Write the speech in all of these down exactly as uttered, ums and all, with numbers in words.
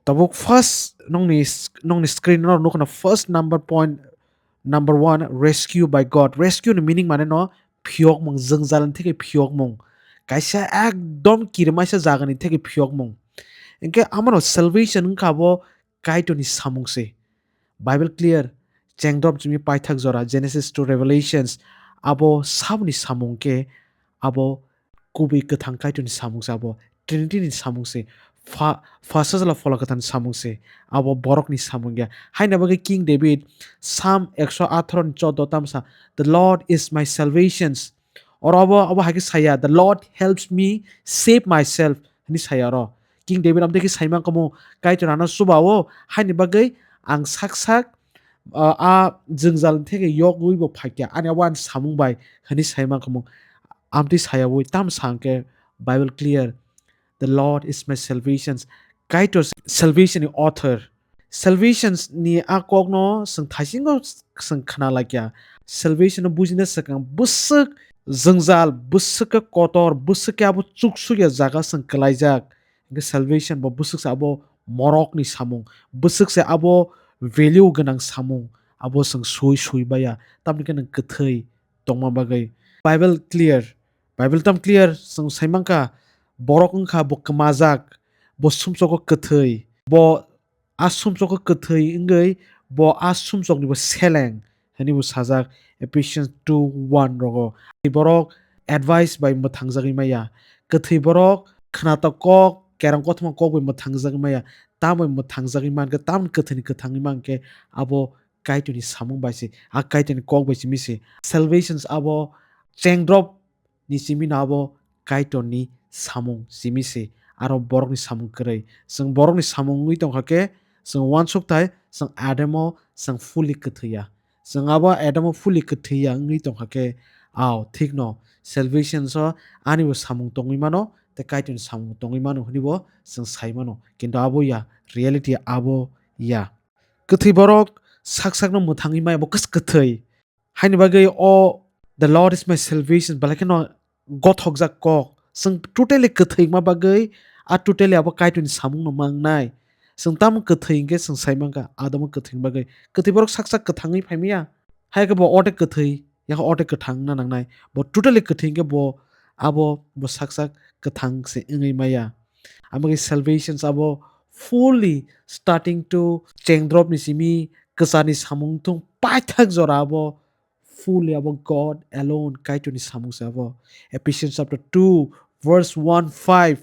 Tabuk first nongni s-, nongni screen no nukha na first number point, number one, rescue by God. Rescue ni meaning mane no phiyokmung, jwngjal ni theke phiyokmung. Kaisa ekdom kirimaisa jaga ni theke phiyokmung. Hinkhe amano salvation wngkha abo Kaitor ni samung se. Bible clear, chengdrop chini paithak jora, Genesis to Revelations, abo saboni samung khe abo kubui kwthang Kaitor ni samung se, abo Trinity ni samung se, Pha-, Pha Sajla Phola Kwthar ni samung se, abo borok ni samung ya. Haina bagwi King David Psalm ekso atharo ni chodo tamsa, "The Lord is my salvation." Oro abo, abo hai khe saya, "The Lord helps me save myself," hwnwi saya oro. King David amtwi khe saimang kamo, "Kaitor ano chuba-o, haini bagwi ang sak sak, ah, a jwngjal theke yogwi bo phaikya, ani abo ani samung bai," hwnwi saimang kamo. Amtwi sayaui tam sa hwnkhe Bible clear, "The Lord is my salvation." Kaitor salvation ni author. Salvation ni a kokno chwng thaisingo chwng khna laikya. Salvation no bujina swkang bwswk jwngjal, bwswk khe kotor, bwswk khe abo chuksukya jaga chwng kwlaijak. Hwnkhe salvation bo bwswk se abo morok ni samung, bwswk se abo value gwnang samung, abo chwng sui sui baya, tamni khe nwng kwthwi tongma bagwi. Bible clear, Bible tam clear, chwng sai mankha, borok wngkha bo kwmajak, bo sumsogo kwthwi, bo a sumsogo kwthwi wngwi bo a sumsokni bo seleng hwnwi bo sajak Ephesians two one rogo. Borok advice bai mwthangjagwi maya, kwthwi borok khnatok kok, kerong kothoma kok bai mwthangjagwi maya, tamo bai mwthangjagwi mankhe, tamoni kwthwini kwthangwi mankhe abo Kaitorni samung bai se, a Kaitorni kok bai simi se. Salvations abo chengdrop ni simi no abo Kaitorni samung simi se, aro borokni samung kwrwi. Chwng borokni samung wngwi tongkha khe, chwng uansuk thai, chwng Adamo chwng fully kwthwi ya. Chwng abo Adamo fully kwthwi ya wngwi tongkha khe, ao, thikno, salvation so ani bo samung tongwi mano, tei Kaitorni samung tongwi mano hwnwi bo chwng sai mano. Kintu abo ya, reality abo ya. Kwthwi borok sak sakno mwthangwi maya, bo kwchak kwthwi. Haini bagwi o "The Lord is my salvation" belai kheno gothokjak kok. Chwng totally kwthwi wngma bagwi a totally abo Kaitorni samungno mangnai. Chwng tamo kwthwi hinkhe chwng sai mankha, Adamo kwthwi wngma bagwi. Kwthwi borok sak sak kwthangwi phaimaya. Hai khe bo otek kwthwi, yakho otek kwthang wngna nangnai. Bo totally kwthwi hinkhe bo abo bo sak sak kwthang se wngwi maya. Amagwi salvations abo fully starting to chengdrop ni simi kwcharni samung thung paithak jora abo fully abo God alone Kaitorni samung se abo. Ephesians chapter two verse one five,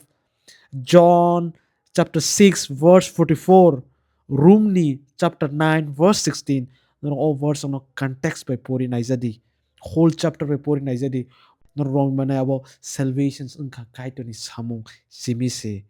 John chapter six verse forty-four, Romni chapter nine verse sixteen, norok o verse no context bai pori naijadi, whole chapter bai pori naijadi, norok romwi mane abo salvations wngkha Kaitorni samung simi se.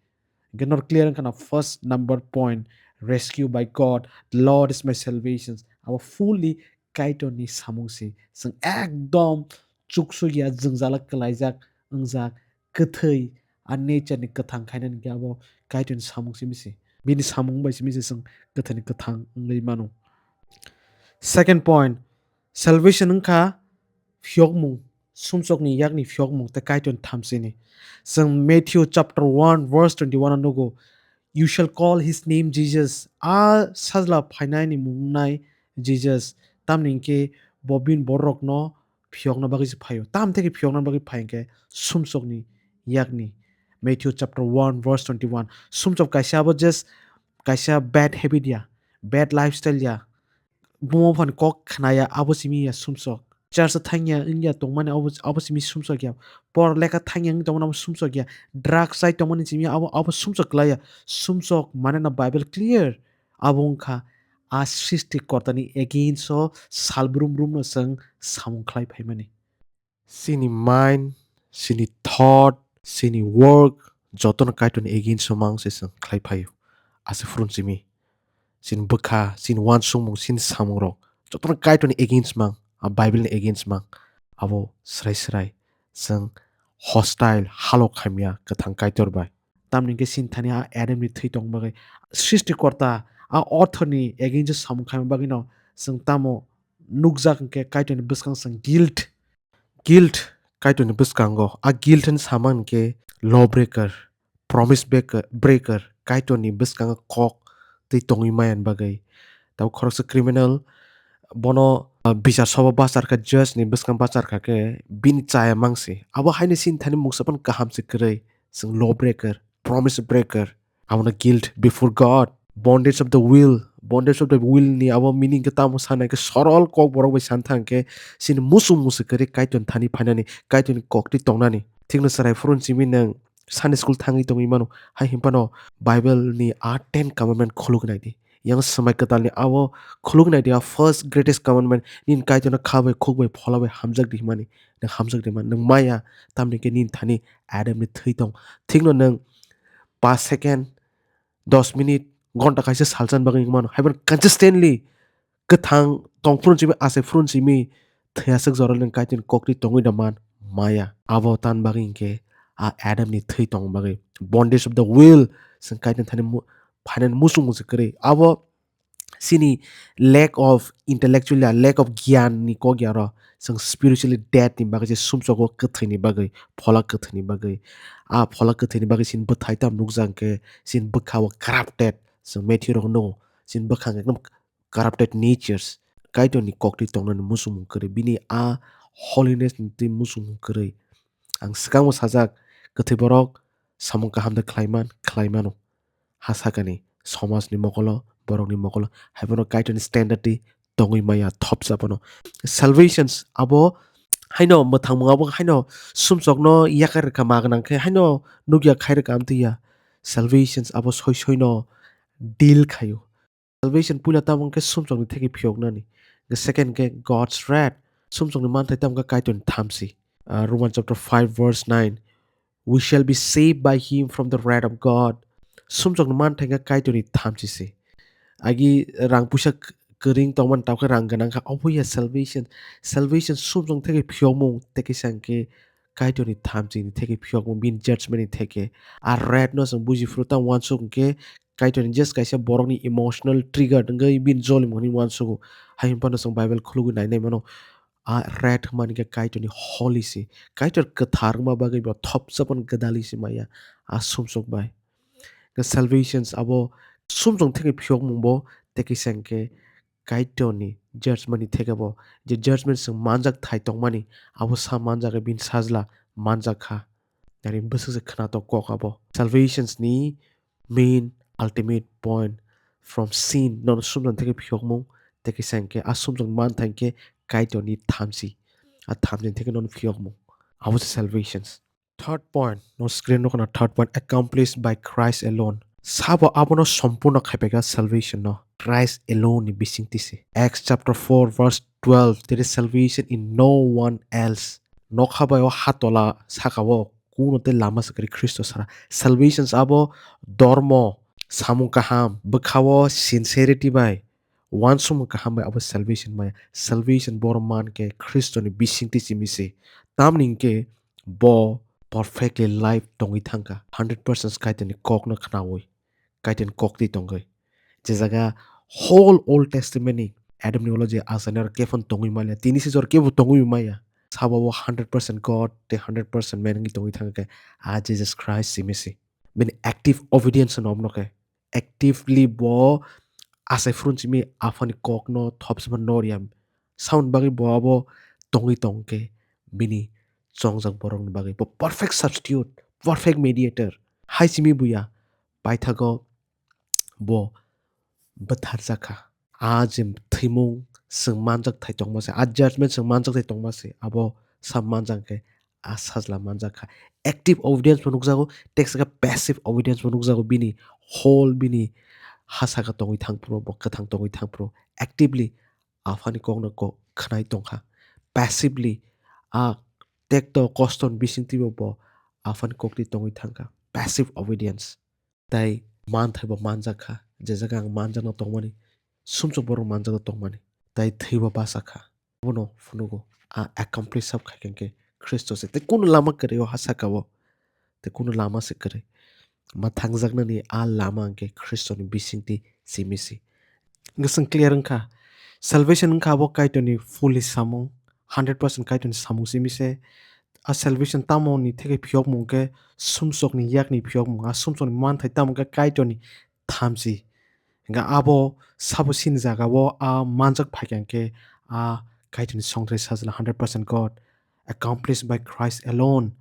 Hwnkhe norok clear wngkha na first number point, rescue by God, "The Lord is my salvation." Abo fully Kaitorni samung se. Chwng ekdom chuksukya, jwngjala kwlaijak, wngjak, kwthwi, a nature ni kwthang khainani khe abo Kaitorni samung simi se. Bini samung bai simi se chwng kwthwini kwthang wngwi mano. Second point, salvation wngkha phiyokmung, sumsokni yakni phiyokmung tei Kaitorni thamsini. Chwng Matthew chapter one verse twenty-one o nugo, "You shall call his name Jesus." A sajla phainaini mung wngnai Jesus. Tamni hinkhe bo bini bororokno phiyokna bagwi se phaio. Tam theke phiyokna bagwi phai hinkhe sumsokni yakni. Matthew chapter one verse twenty-one. Sumsok kaisa abo just kaisa bad habit ya, bad lifestyle ya. Buma buphani kok khnaya, abo simi ya sumsok. Church o thangya wngya tongmani, abo, abo simi sumsok ya. Por lekha thangya wngwi tongmani, abo sumsok ya. Drugs chai tongmani simi, abo, abo sumsok kwlaiya. Sumsok mane no Bible clear. Abo wngkha a Srishti Kortani against o sal brum brum no chwng samung khlai phaimani. Chini mind, chini thought, chini work, jotono Kaitorni against o mang se chwng khlai phaio. Ase phurun simi. Chini bwkha, chini uansukmung, chini samungrok, jotono Kaitorni against mang, a Bible ni against mang. Abo srai srai chwng hostile, halok hamya kwthang Kaitor bai. Tamni hwnkhe chini thani a Adam ni thwi tong bagwi, Srishti Korta a author ni against o samung khaima bagwi no chwng tamo nukjak hwnkhe Kaitorni bwskango chwng guilt. Guilt Kaitorni bwskango, a guilt hwn samang hwnkhe law breaker, promise breaker, breaker, Kaitorni bwskango kok twi tongwi maya ni bagwi. Tabuk khoroksa criminal bono, ah, bichar sobo bachar kha, judge ni bwskang bachar kha khe bini chaya mangsi. Abo haino chini thani mungsa phano kaham se kwrwi, chwng law breaker, promise breaker. Abono guilt before God, bondage of the will, bondage of the will ni abo meaning khe tamo sana khe sorol kok borok bai san thang khe chini musu musu kwrwi Kaitor thani phainani, Kaitor ni kok twi tongnani. Thikno chwrai phuru simi nwng Sunday school thangwi tongwi mano, hai hinphano Bible ni a ten commandment khuluk nai di. Yang swmai kwtal ni abo khuluk nai di, a first greatest commandment, nini Kaitor no kha bai, khuk bai, phola bai hamjak di himani, nwng hamjak di man, nwng maya, tamni khe nini thani Adam ni thwi tong. Thikno nwng paanch second, dos minute, gonta kaisa salsan bagwi wngmano. Haiphano consistently kwthang tong phuru simi, achai phuru simi, thwi aswk jora nwng Kaitor ni kok twi tongwi da man maya. Abo tan bagwi hinkhe a Adam ni thwi tong bagwi. Bondage of the will, chwng Kaitor thani mu-, phainani muchung muchung kwrwi. Abo chini lack of intellectual, lack of giyan ni kok ya ro. Chwng spiritually dead ni bagwi, je sumsogo kwthwi ni bagwi, phola kwthwi ni bagwi. A phola kwthwi ni bagwi chini bwthai tam nukjak khe, chini bwkha o corrupted. Chwng Matthew rok nugo, chini bwkhang ekdom corrupted natures. Kaitor ni kok twi tongnani muchung mung kwrwi, bini a holiness ni twi muchung mung kwrwi. Ang swkang bo sajak, kwthwi borok samung kaham de khlaiman, khlaimano. Ha sakani somaj ni mokolo, borok ni mokolo, haiphano Kaitor ni standard twi tongwi maya thopsa phano. Salvations abo haino mwthangmung abo haino sumsokno yakar rwkha ma gwnang khe haino nukya khai rwkha amtwi ya. Salvations abo soi soino deal khaio. Salvation puila tamo khe sumsokni theke phiyoknani. The second khe God's wrath. Sumsokni manthai tamo khe Kaitorni thamchi. Ah, Romans chapter five verse nine. "We shall be saved by him from the wrath of God." Sumsokni manthai khe Kaitorni thamchi se. Agi rang puisa k-, kwrwng tongmani tamo khe rang gwnang kha. Obo ya salvation. Salvation sumsok theke phiyokmung tei kisa hwnkhe Kaitorni thamchini theke phiyokmung bini judgment ni theke. A wrath no chwng buji phuru tamo uansuk hwnkhe Kaitorni just kaisa borokni emotional trigger wngwi bini jolim hwnwi uansugo. Hai hwnphano chwng Bible khulugwi nainai mano. A wrath hwnmani khe Kaitorni holy se. Kaitor kwthar wngma bagwi bo thopsa phano gwdalwi se maya a sumsok bai. The salvations abo sumsok theke phiyokmung bo tei kisa hwnkhe Kaitorni judgment ni theke bo, je judgment chwng manjak thai tongmani, abo sa manjak bini sajla manjak kha. Yani bwswk se khwnatok kok abo. Salvations ni main ultimate point from sin nono sumjak theke phiyokmung, tei kisa hwnkhe a sumjak manthai hwnkhe Kaitorni thamchi. A thamchi theke nono phiyokmung. Abo se salvations. Third point, no screen no khna third point, accomplished by Christ alone. Sabo abono sompurno khaipaikha salvation no. Christ alone ni bisingtwi se. Acts chapter four verse twelve, "There is salvation in no one else." Nokha bai o hatola saka o kuno tei lama se kwrwi Khristo sara. Salvations abo dormo, samung kaham, bwkha o sincerity bai, uansukmung kaham bai abo salvation maya. Salvation borok man khe Khristo ni bisingtwi simi se. Tamni hwnkhe bo perfectly life tongwi thangkha. Hundred percent Kaitor ni kok no khnaui, Kaitor ni kok twi tongwi. Je jaga whole Old Testament ni Adam ni ulo je achainai rok khe phano tongwi manya, tini se jora kebo tongwi maya. Sabo bo hundred percent God tei hundred percent man wngwi tongwi thangkha khe a Jesus Christ simi se. Bini active obedience no omno khe. Actively bo achai phuru simi aphani kok no thopsa phano nor ya. Sound bagwi bo abo tongwi tong khe bini chongjak borok ni bagwi bo perfect substitute, perfect mediator. Hai simi buya paithago bo bwtharjak kha. A je thwimung chwng manjak thai tongma se, a judgment chwng manjak thai tongma se, abo sa manjak khe a sajla manjak kha. Active obedience bo nukjago, tei kisa khe passive obedience bo nukjago bini whole bini ha saka tongwi thang phuru, bo kwthang tongwi thang phuru actively aphani kokno kok khnai tongkha. Passively a tekto kosto ni bisingtwi bo, bo aphani koktwi tongwi thangkha. Passive obedience. Tai manthai bo manjak kha. Je jaga ang manjakno tongmani, sumsok borok manjakno tongmani. Tai thwi bo bachak kha. Abono phunugo. A accomplish sab khai khe Khristo se. Tei kunu lama kwrwi o ha saka o. Tei kunu lama se kwrwi. Ma thangjaknani a lama hwnkhe Khristoni bisingtwi simi se. Hwnkhe chwng clear wngkha. Salvation wngkha abo Kaitorni fully samung, hundred percent Kaitorni samung simi se. A salvation tamoni theke phiyokmung khe sumsokni yakni phiyokmung. A sumsokni manthai tamo khe Kaitorni thamchi. Hingkhe abo sabo chini jaga o a manjak phaikha hingkhe a Kaitorni songthai sajla hundred percent God, accomplished by Christ alone.